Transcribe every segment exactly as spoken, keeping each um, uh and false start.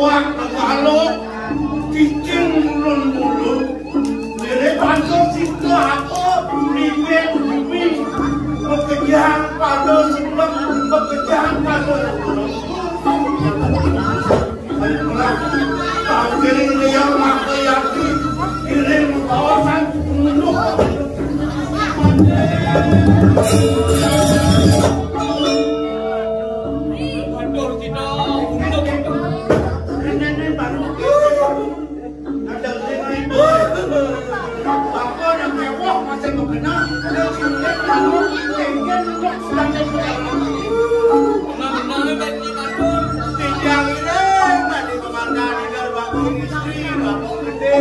Wah, kepala, cicing mulun-mulun. Dene bantu sita apa, liwet bumi. Pekejang pada sebelum, pekejang pada sebelum. Baiklah, tahu kering dia maka yakin, kering kawasan penuh. Mundur kita, mundur. Nenek baru. Ada nenek. Apa yang mewah masih mau kena? Ada silet lalu, kengken, sedang. Benar-benar, Bang Iman. Tidak, tidak, tadi komandan, tidak, Bang Istri, Bang Gede,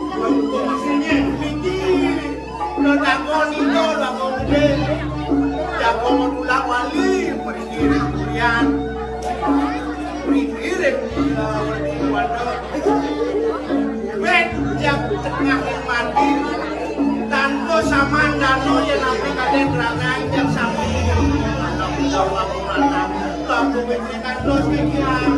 Bang Komisinya, Biji. Lo takon itu, takon gede. Jago mau tulang wali, berkirim durian. Berkirim, eh, berkirim wadah. Bet, jam tengah mandi. Tanpa saman dano, ya, nanti kadang rangai, jam sama. Tanpa saman dano, tanpa pikiran, terus pikiran.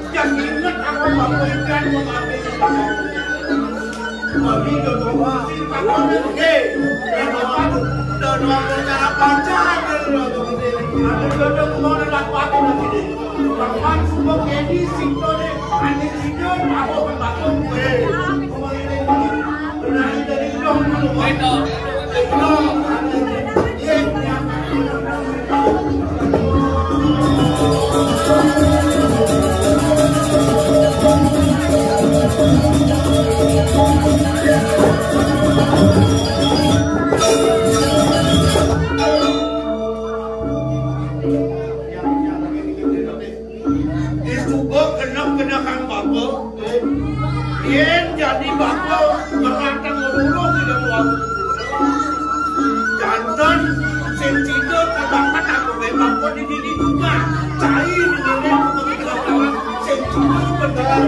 Yang inget aku bapak ikan, bapak ikan. Kami udah bawa. Oke. Udah bawa cara pacar. Ada jodoh mau ada apa lagi nih? Bang Wan, semua Kenny, Sito nih. Anjing tidur, aku bapak. Oke. Mau ini. Disuguh genep-genepan bapa. Yén jadi bapa, ngeratang ngeruruh di dalam warung. Janten, sing sida kabakat aku, bapa di dini juga. Cai di dini aku, sing sida bener.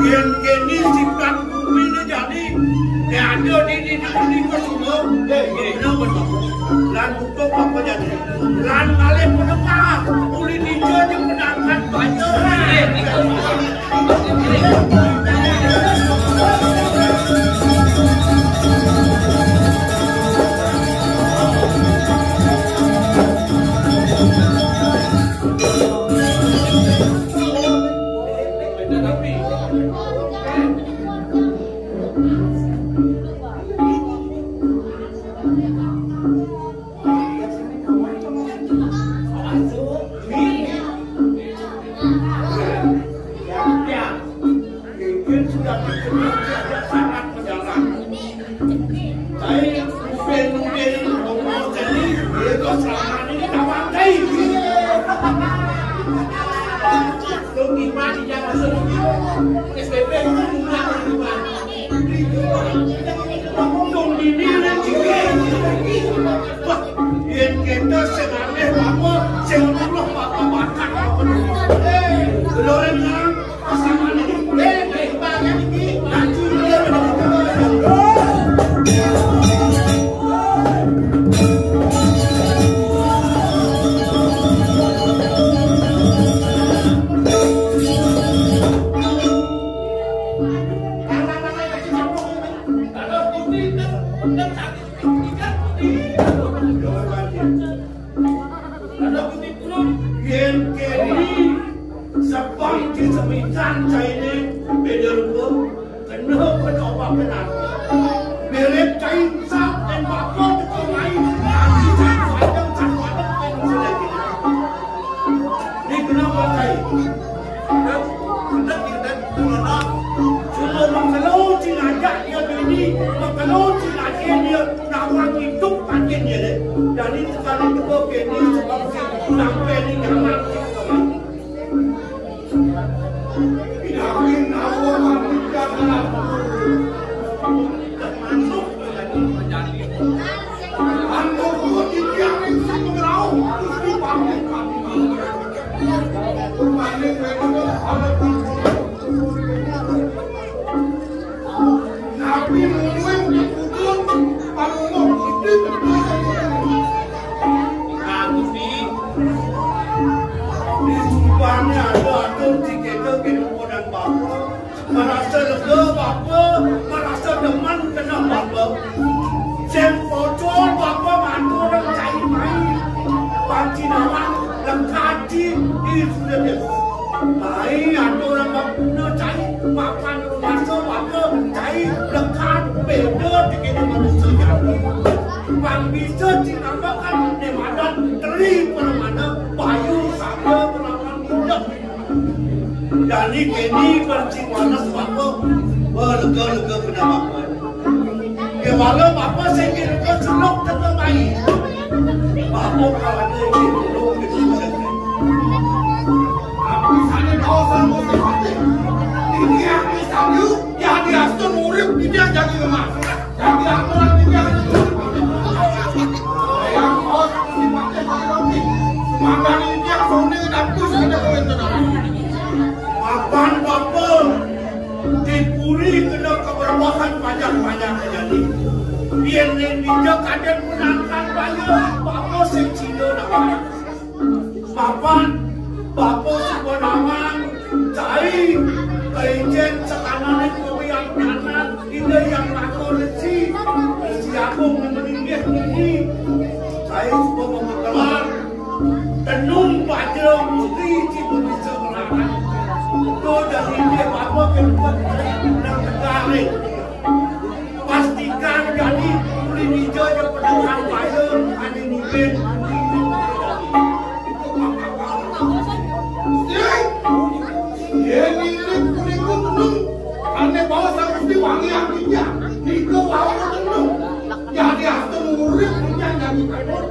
Yén kéné sifat bumi ini jadi, ya ada di dini, di dini semua. Yén kéné bener. Lan Tok apa jadi? Lan malih penengah, uli dija jeung penangkat banyak. Mungkin sudah dikenal dia sangat mendalam. Saya mungkin mungkin ngomong jadi itu selama ini kawan saya. Lo gimana ya, S P P itu bunga, bunga. Itu orang yang ngomong dong, ini lagi. Wah, yén kéto sing aneh apa, sing weruh apa bakal. Eh, lho, Ren, Ren, pas sampeyan iki, eh, eh, banget iki, laju iki. Yén kéné sepang di sepisan cainé béda rupa, kena kena apa kena. Mirip cai sap dan bakal teko mai, kaki satu adem, satu adem, kan selagi. Ini kenapa cai? Cuma mengkelo cing ajak dia bini, mengkelo cing ajak dia nawang hidup patin dia deh. Jadi sekali juga bini sebab si sampai ni nyaman. Yakin awak manusia dalam. Cai lekad beda dikene manusia jati. Pang bisa cinambakan ne madan Tri Pramana, Bayu, Sabda, Pramana, Indah. Jani kene berci wanes bapa, lega-lega kena bapa. Kewala bapa sing lega seluk teka mai. Bapa kalane iki tulung ke. Aku sane dosa mesti mati. Ini aku sane ya diatur urip dia jadi lemah. Jadi aku lagi dia. Yang kos mesti mati kalau mati. Mangkane iki aku ning kampus ada kowe tenan. Mapan bapa dipuri kena keberwahan banyak-banyak jadi. Biar ning dia kadang menangkan banyak bapa sing cina nak. Mapan bapa suba nawang cai, kainjen sekanane kowe yang nyanan, ida yang lakon resi, resi agung yang meninggih nini. Cai suba memekelar, tenung baja musti cai bisa melarang. Itu dari dia bapa keluar dari nang negara. Pastikan jadi ulin ijo je pedang kampanye ane ngiben. Ye ngirit punika tenung ane baos mesti wangi atinya. Nika wau tenung. Jadi atur urip punya jadi tenung.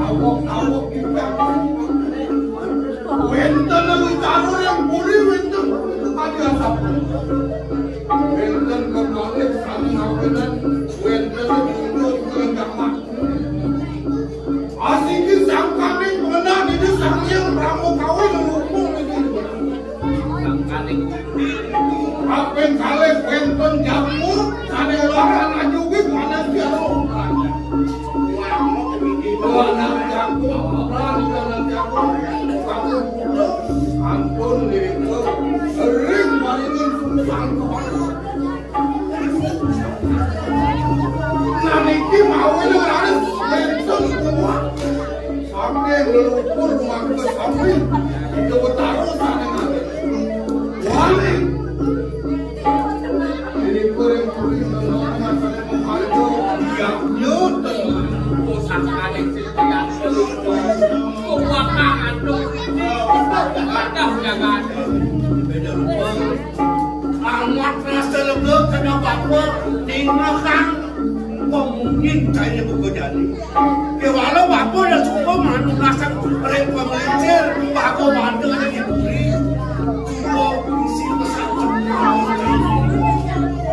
Awak-awak kita. Wenten anu taruh yang puri wenten. Ada asap. Wenten kekalih sami ngawenan. Wenten anu jamak. Asiki sangkane pengenal ini sang yang ramo kawin lupung ini. Kaping kalih wenten jamu sane lara ajugi panas jero. Anak jamu, anak jamu, kamu putus, ampun diriku, sering maringin susah kepala. Nah, niki mawon ora wenten kuat. Sampai ngelukur mangke sambil kita bertaruh sana. Wani. Ini goreng kulit sama masalah mengharga. Ya, nyutan. Usah kali sih. Kuat amat tuh. Ada udah ada. Beda rupa. Amat rasa lega kena bapa, ning kang pemungin cai buka jani. Kewala bapa dah suka manuk nasang ring pemelincir, bapa banda ning dipuri. Suka isi pesantren.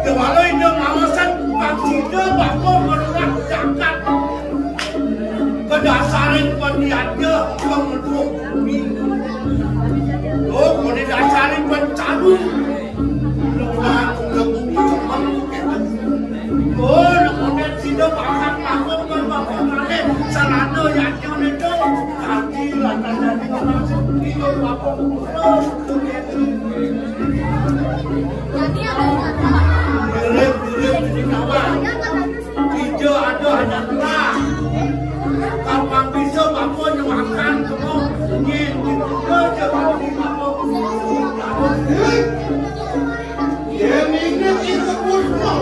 Kewala ida mawasan, pang sida bapa meruah jagat. Kedasarin paniatnya pemeduk bumi. Oh, kone dasarin pencabu. Lepas udah bumi kembang. Oh, kone sida makan makan kan makan kane. Sarana yadnya nedo. Kaki lantas jadi makan. Itu apa? Ija ada anak tua. Kapan bisa bapa nyemakan semua? Nyin, gitu aja kalau di bapa. Yen inget itu Puspa.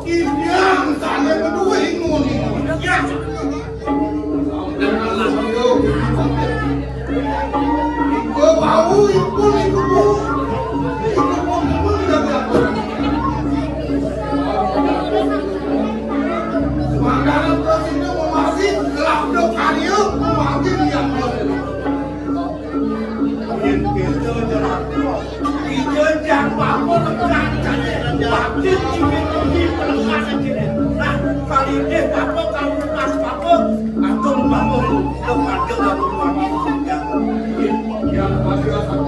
Ibyang sana kedua ingun ingun. Ya. Iku bau, iku, iku, iku. Makanan terus itu mau mati, gelap dong, karyo, mau mati, diam dong. Yen beda jalan. Ija jang bapa lekas jane. Bakti cilik kuwi pelekas jane. Nah, kali ini bapa kalau lekas bapa, atur bapa lekas jalan. Ya, ya, pasti akan.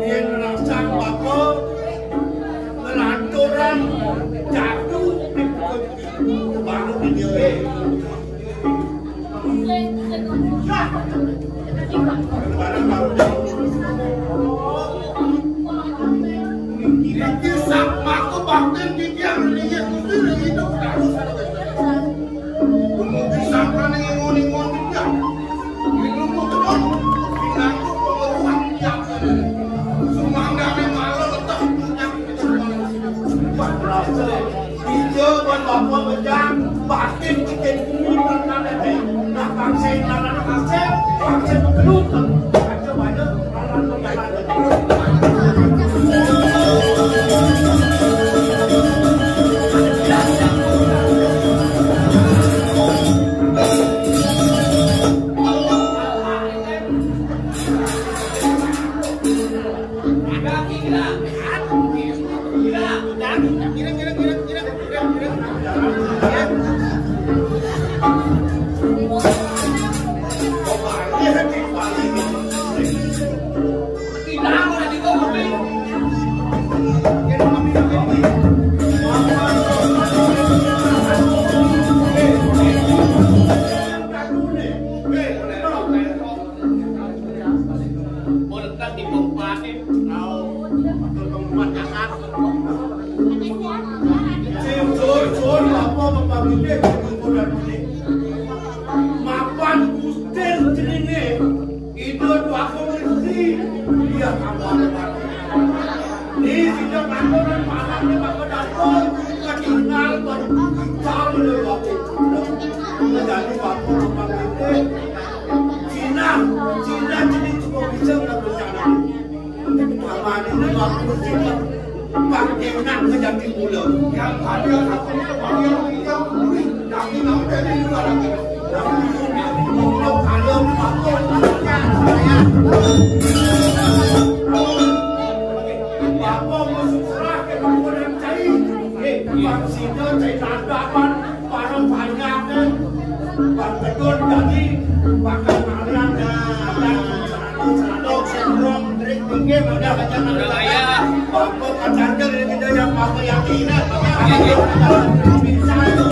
Yen rasan bapa ngelanturan jatuh baru dia. Iki sak mangku bakten iki yang lihat mesti hidup terus. Bisa paling ngon-ngon iki. Minum terus. Pinangku pengeluhan tiap. Sumanggané malah tetep punya. Wah, berasa. Iya, kon bapa bejang, batin cikin kuwi nang kabeh. Nah, bangsa yang larang hasil, bangsa yang belum, bangsa banyak, larang. Sing jujur, apa Bapak Gede, mapan Gustin jenenge, Ida Dwagung Resi, iya, apa? Ni sida ngatur malane Bapak Dapur, ketinggal baru ical lho, Bapak. Menjadi Bapak Gede. Cina, Cina jadi cukup bisa nggak rencana. Aman ini Bapak Gede. Pak Enak menjadi mula. Yang ada satu itu Pak Enak yang pulih. Tapi nanti ini juga ada. Tapi ini kalau Bapak, Bapak masuk serah ke Bapak dan cai. Eh, Bapak Sina cai tanggapan. Barang banyak, eh. Bang Tegun tadi makan malam, eh, satu sendok, sendok, drink, drink, udah, udah, udah, udah. Bang, kok kacang dia, dia yang mau yakin, eh. Bisa itu.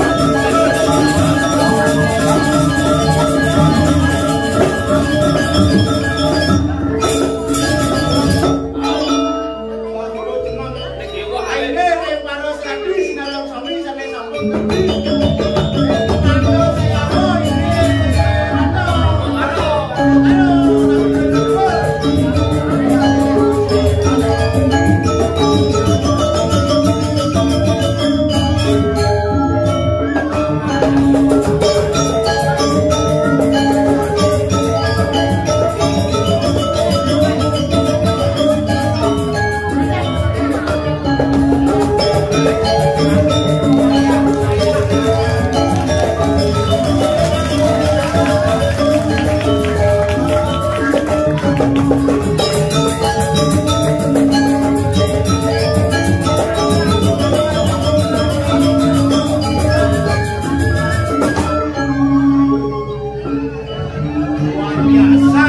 Luar biasa.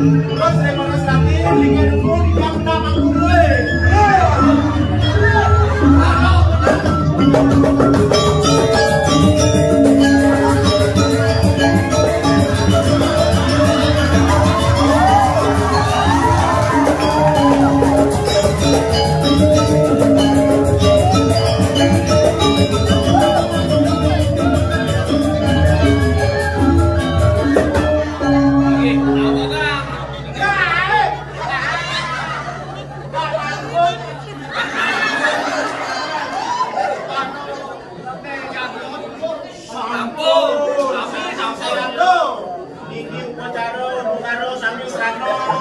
Terus Remo Rosati, dengan umur tiga puluh enam tahun. Sampun, sami sampun. Niki upacara, upacara sami srana.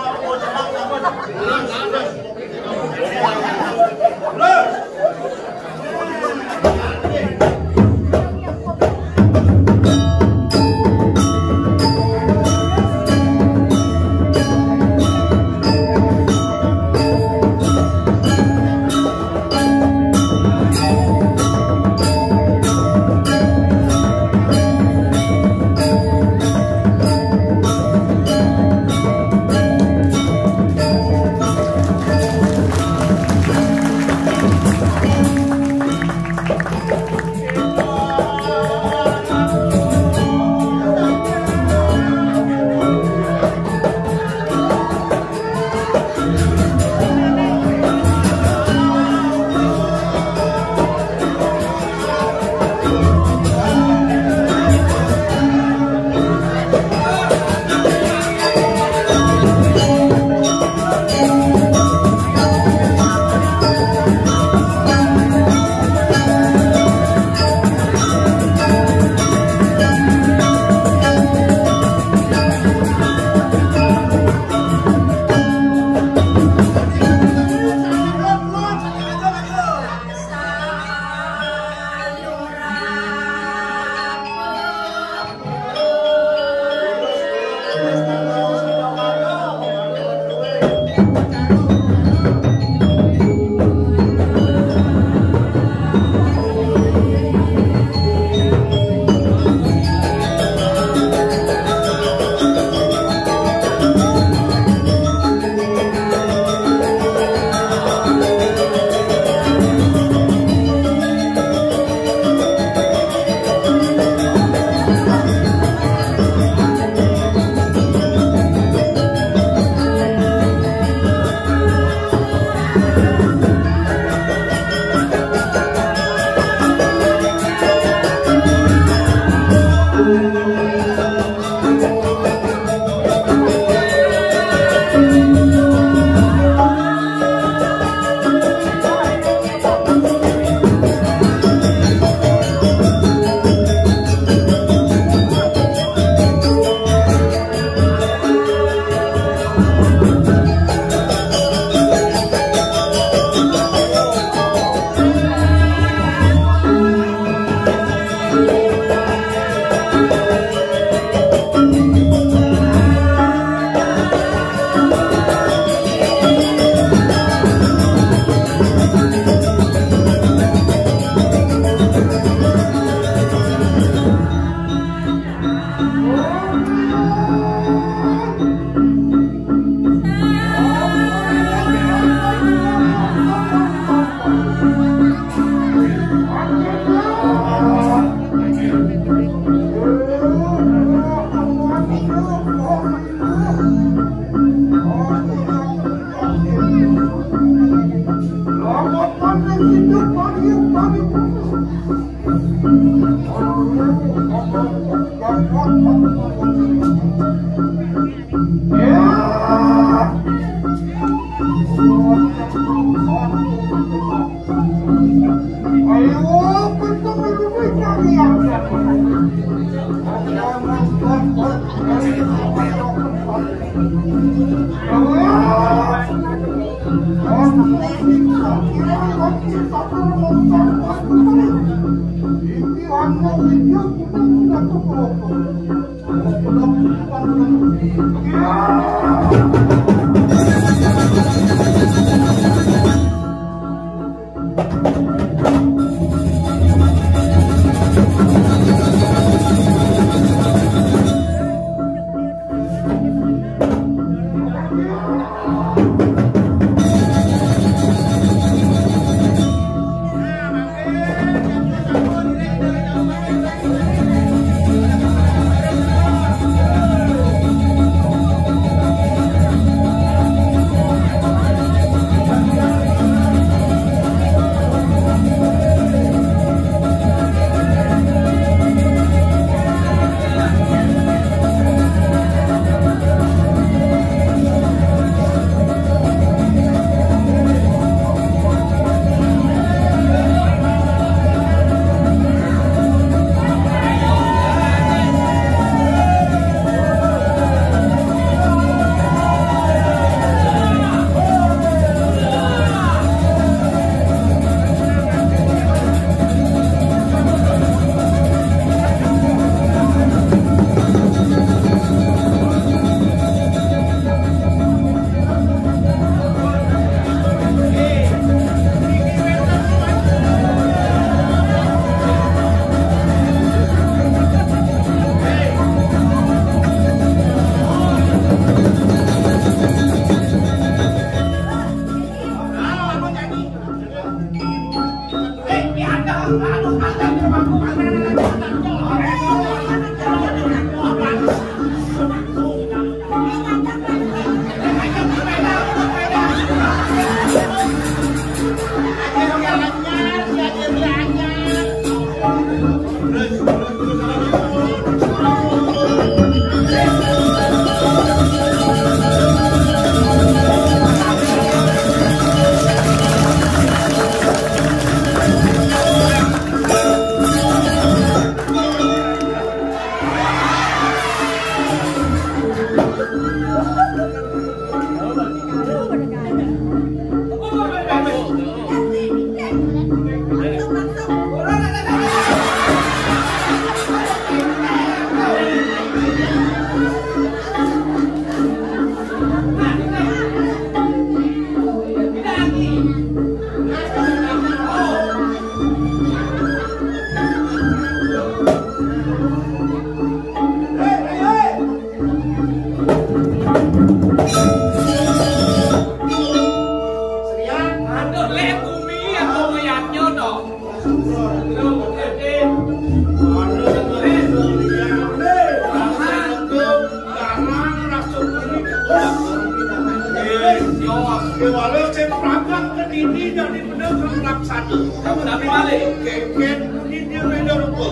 Walau sing pragah kedini dadi bener kang laksana. Kamu nabi malih. Kénkén muni dia beda rupa.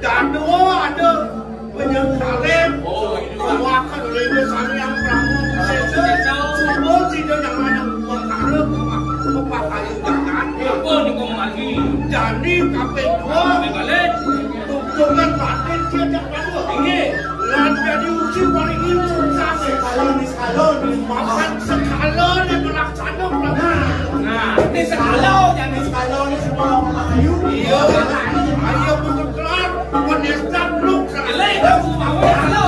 Dadua ada penyengkalan. Oh, ini, Pak. Wakan oleh Sang Hyang Prabu Sesa. Sesa. Suba sida nang lanang perkara pepakayu jagat. Apa nika mamargi? Jani kaping dua. Kaping kalih. Tuntungan batin siya jak padua. Inggih. Lan dadi uji paling sukses. Sekala niskala, makan sekala ni pelaksana, pelaksana. Nah, ini sekala, jangan sekala ni semua orang ayu. Iya, ayo betul kelar. Penyesat lu. Eleh, aku mau halo.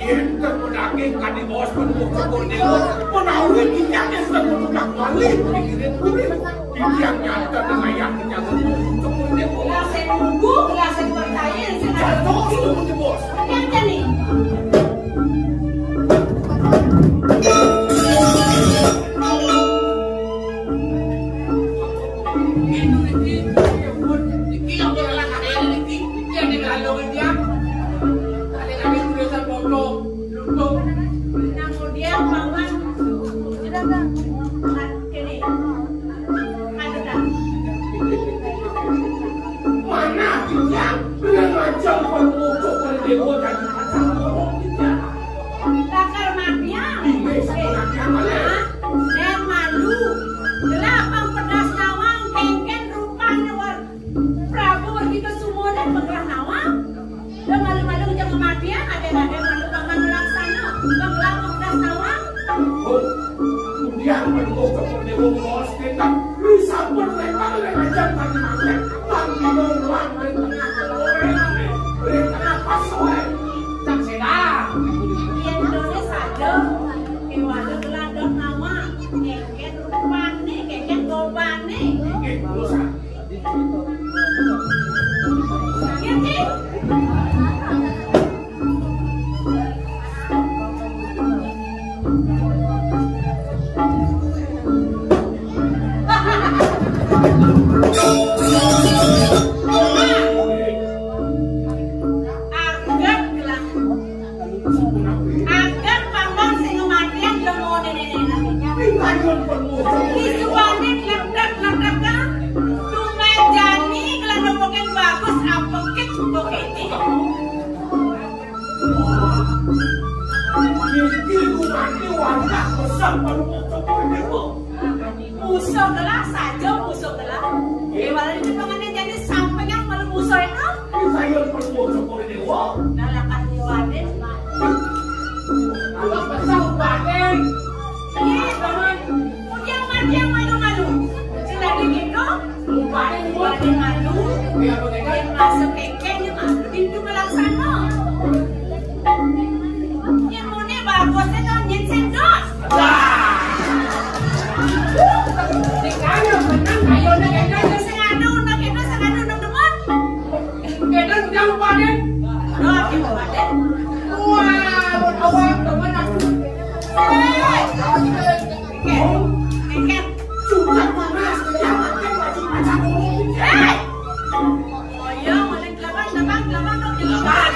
Yén tepedaging kadi bos penuh kebun dewa, menawi kita yén tepedaging malih dikirim kuring. Titiang nyata nang ayah nyawa kebun dewa. Gelas sing nunggu, gelas sing percaya, sing ada. Jatuh kebun dewa. Percaya nih. Mana dia? Dia ngajak pun musuh pun dewa dan macam bohong dia. Bakal matian. Ini sebenarnya mana? Hah? Dan malu. Gelah pang pedas nawang, kénkén rupané war Prabu Werkita Sumana penggelah nawang. Dan malu-malu jeng kematian, ada-ada malu bakal melaksana. Penggelah pang pedas nawang. Oh, kemudian menunggu kemudian bos kita. Lu sampun memang ngajak tadi makan. Tadi mau ngelang dari tengah sore. Dari tengah pas sore. Tak sedar. Yén dene saja, kéwala gelah dot nawang. Kénkén rupané, kénkén gobané. Nggih, terus. Nggih, nggih. Anggap gelah. Akan panggon sing kematian lemo nenek-nenek. Isubané kletek-kletek, tumbén jani gelah nepukin bagus apekit buka kéné. Iki hubungannya warga besar baru mau. Musuh gelah saja, musuh gelah. Iwala di depanane jani sampingan malu musuh itu. Saya perlu syukur dewa. Dalam hati wadin. Kalau kesal wadin. Iya, teman. Udah mati yang malu-malu. Sudah begitu, wadin, wadin malu. Dia masuk kekenya malu. Itu melaksana. Yang mune bagusnya kan nyen sendok. Wah. Dikanya menang, ayo nek enak. Sing anu, nek enak, sing anu, nek demen. Enak udah lupa deh. Aduh, aku lupa deh. Wah, awak temen aku. Hei. Oke. Oke. Sudah panas, dia pakai baju macam ini. Hei. Oh iya, mulai delapan, delapan, delapan, delapan.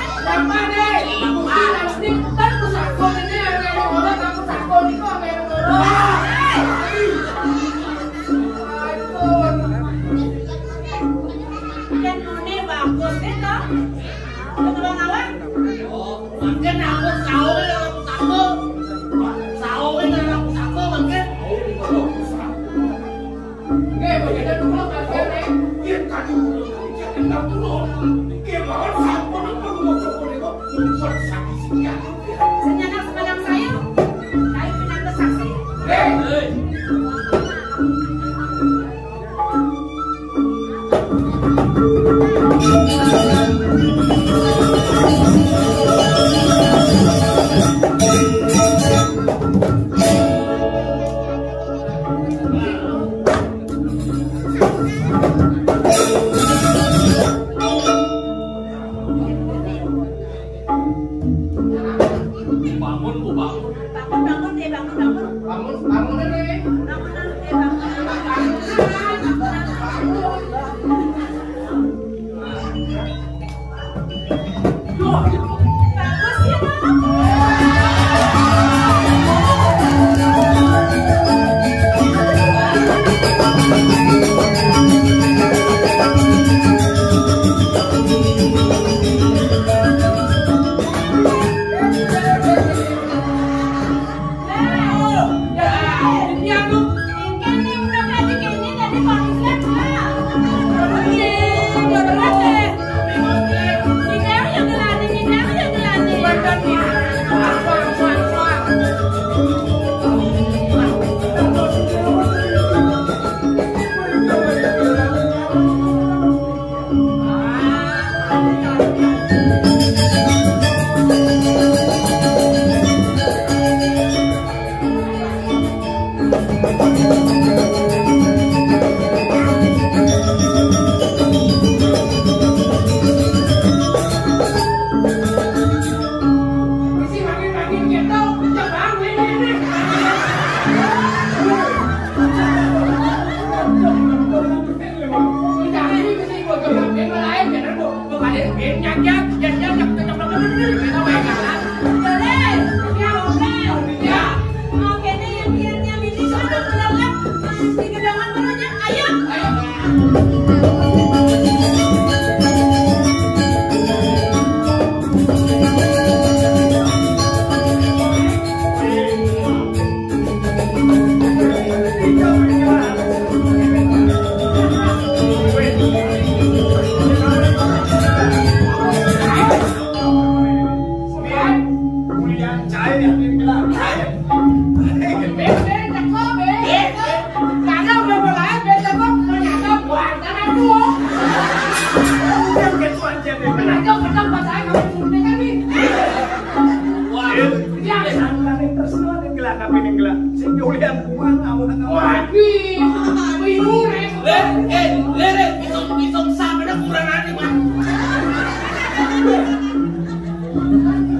Waduh, bingung, eh. Lé, eh, lé, lé, pitung, pitung sampe kurang ane, Pak.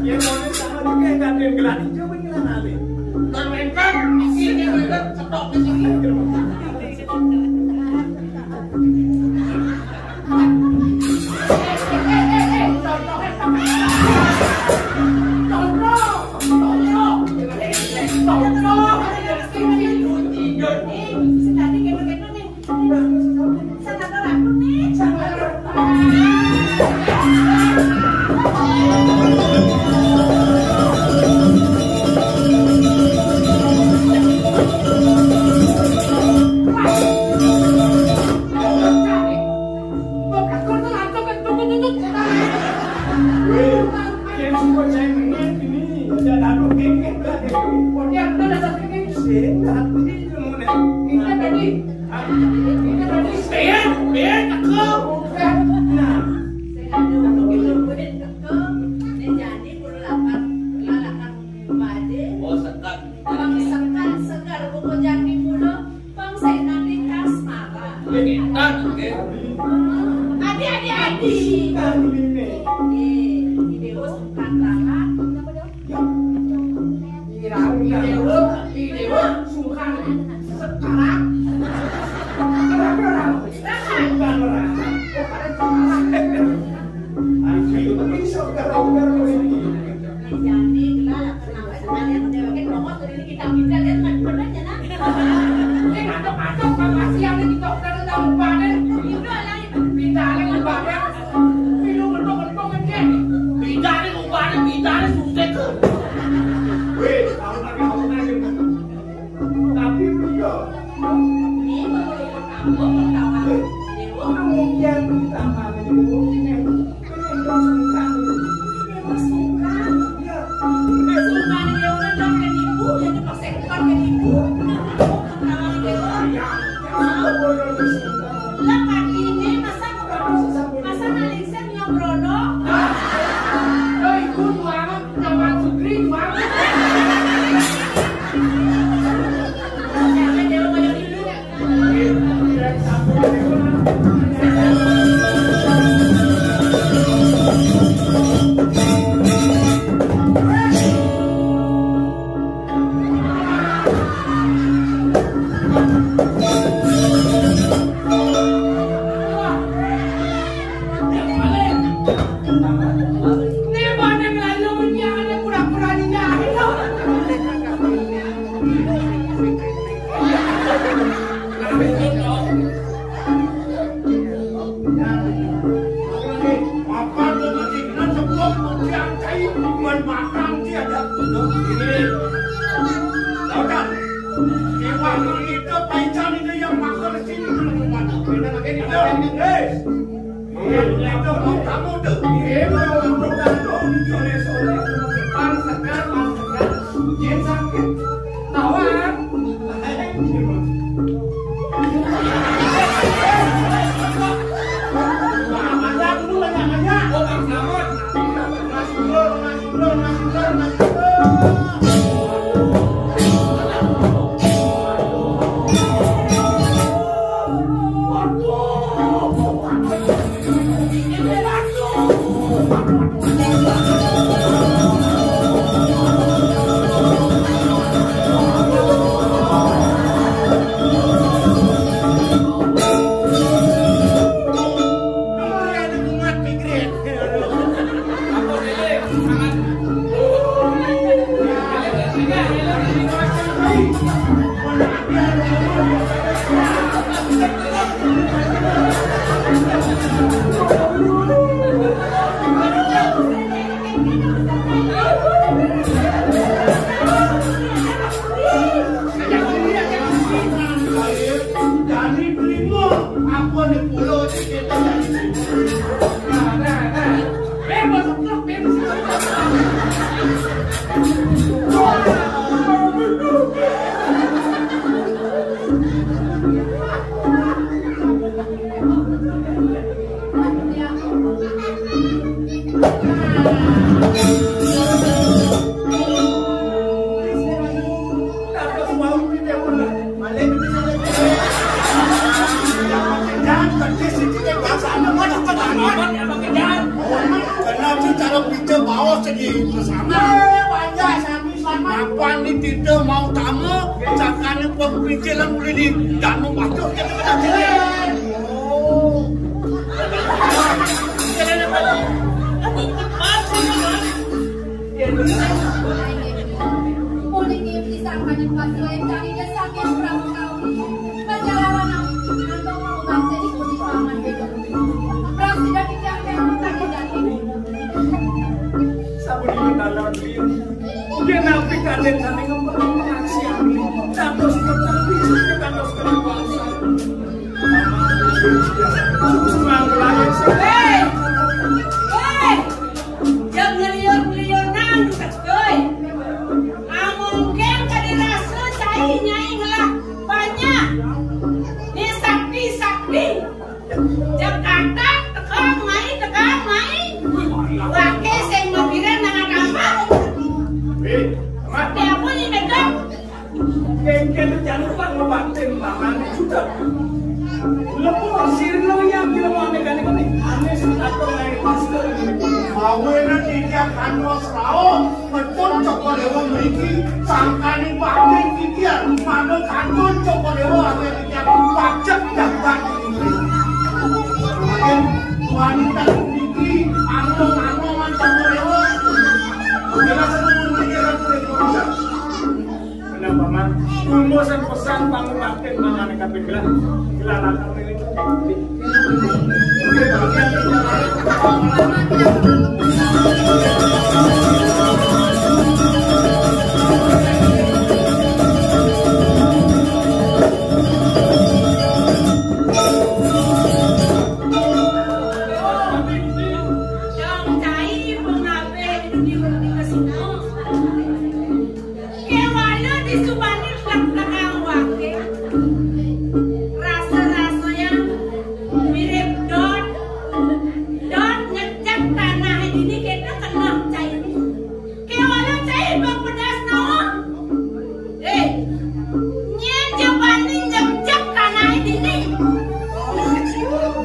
Ya, mau sama juga yang gantiin gelang hijau, apa gelang ane? Kalau entar, di sini, entar, cetok di sini. Oh, sekat. Bang sekat, sekat, buku jati mulu. Bang, saya nanti kasmaran. Pinter, nggih. Adi, adi, adi. Nggih, Idewo sungkan rara. Idewo, Idewo sungkan sekarang. Sungkan rara. Ayo, ini sungkan rara ini. Jani, gelar, kenapa sekalian mendewakin bongkos dari ini kita pindah, lihat, kan bener, ya, nak? Eh, ngadep-ngadep, kan kasihan ini, kita udah tahu, Pak, kan? Pindah lah, ini. Pindah lah, Pak, ya. Pindah, pindah, pindah, pindah. Pindah nih, Pak, pindah nih, susah tuh. Weh, tahu lagi, tahu lagi. Tapi iya. Ini menurut kamu, menurut kamu, Dewa? Mungkin pertama itu, ini yang sungkan. Ini sungkan. Iya. Sungkan dia udah dong ke ibu, jadi pas ekor ke ibu. Kamu pertama, Dewa? Iya. Lah, kaki ini masa, masa nalingser nyobrono? Lo ibu tuangan, zaman Sugri tuangan. Ini. Tahu kan? Iwan itu paican itu yang makan sini dulu. Hei. Itu mau kamu tuh. Iya, mau kamu tuh. Bang segar, bang segar. Jin sakit. Tahu kan? Jan, kedis iki bahasané kok cepet amat. Kena sing cara pinter bawa segi bersama. Eh, panjang sami selamat. Apa ni tidak mau tamu, cakane pun pinter lan boleh di tamu waktu kita kena sini. Oh. Puniki disangkani pasilayan kari desake Prabu Kawi. Panjalaran kantong pangobate di pudi paman Bedo. Prasida titiang kena tadi dati. Sapunika dalam beliau. Dia napi kaden sane ngempel pengaksian. Dados tetep wujud dados kekuasaan. Hei! Hei! Jam ngeliur-ngeliur nang, Kak, euy. Amongkén kada rasa cai nyai ngelah banyak. Ni sakti-sakti. Jakarta, tekang mai, tekang mai. Waké sing mapiran nang apa? Eh, Mat. Tapi apa ni, Kak? Kéngkén jangan lupa ngebatin tangan juga. Lepur sirna yang kira mau aneh-aneh ini. Aneh sing apa ngai master ini. Mawena titiang kantos raos, metun Cokor Dewa mriki, sangkane batin titiang, mana kantun Cokor Dewa ame titiang pajak dagdag ini. Makin wanita mriki, anong-anongan Cokor Dewa. Kira seneng mriki, kira seneng mriki. Kenapa, Mang? Mbosan pesan pangubaktin mangane kaping gelah. Gelah lakar ini. Yang cai pengabe di Kewala disubani plek-plekang waké. Rasa-rasanya mirip dot. Dot ngecek tanah ini kita kena cai. Kewala cai bang pedas nawa. Eh, nyén jebani ngecek tanah ini.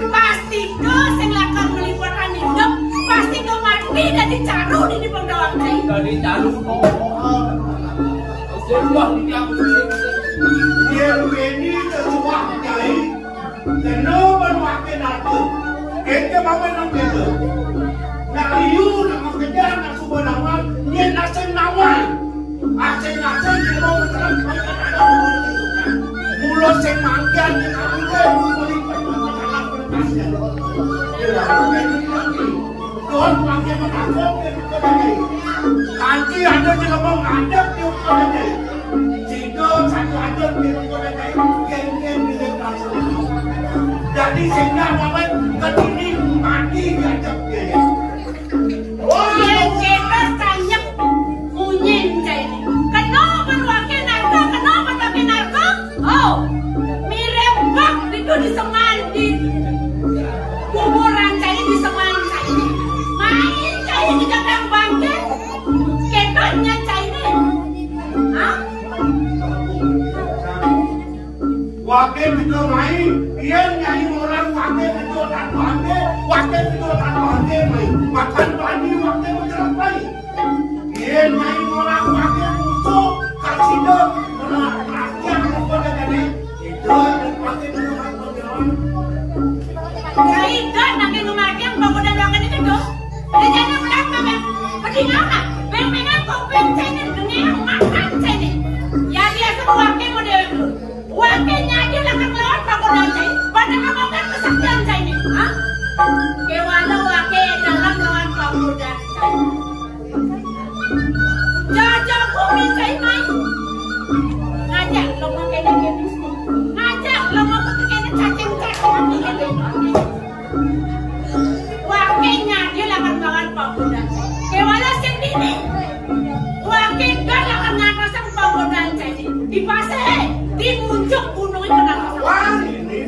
Pasti ke sing lakar meliputan hidup, pasti ke mati dari caru di penggawa cai. Dari caru kok. Yén wéni kesuwah nyai, kena meruaké narka. Kéto mawon nang kéto. Nak liu, nak makejar, nak suba nawar, nyén nak sing nawar. Asing-asing kita beterang. Mula sing mangkian kita mungkin muli salah berkasnya. Tuhan pakai menakut. Kanti ada jelema ngadeg di ukara. Sehingga satu adat di ukara kain, gen-gen di ukara. Jadi sehingga apa? Ketini mati diajak dia. Wah, kita tanya kunyin kayak ini. Kenapa pakai narko? Kenapa pakai narko? Oh, mirip bak itu di seman di kuburan saya di seman saya. Main saya di kandang bangke. Kedonnya saya ini. Hah? Wakil itu main, dia nyanyi orang wakil itu tanpa hati, wakil itu tanpa hati main. Makan bani wakil mencerat main. Yén nyai ora pakai musuh, kasida ora pakai apa dadane. Itu pakai dengan apa jalan. Nyai dah pakai ngemakai apa dan apa itu tuh. Dia jangan berapa, Bang. Pergi ngapa? Bang, Bang, kok Bang saya ini dengan makan saya ini. Ya, dia semua pakai model itu. Waké nyadi lakar nglawan pagodan cai, pada ngamakan kesaktian cai ini, ha? Kéwala waké dalam nglawan pagodan cai. Jajah bumi cai mai. Ngajak lomo kéné kéné. Ngajak lomo kéné kéné cacing-cacing kéné. Waké nyadi lakar nglawan pagodan. Kéwala sing dini. Waké gal lakar ngantosan pagodan cai. Di pasé, di puncak gunung itu ngantosan. Wah, ini.